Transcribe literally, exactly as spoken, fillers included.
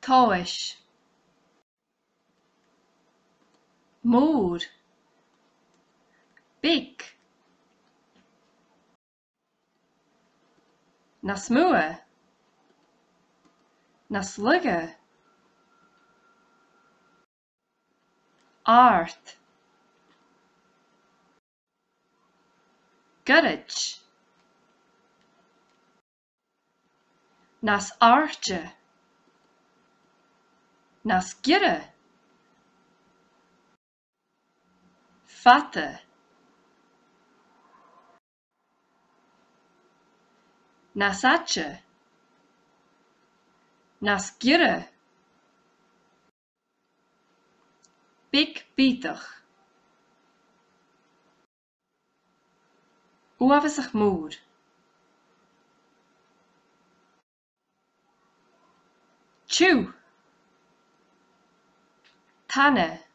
Tomhais. Mòr. Beag. Nas motha. Nas lugha. Àrd. Goirid. Nas àirde. Nas giorra. Fada. Nas fhaide. Nas giorra. Beag bìodach. Uabhasach mòr. Tiugh. Tana.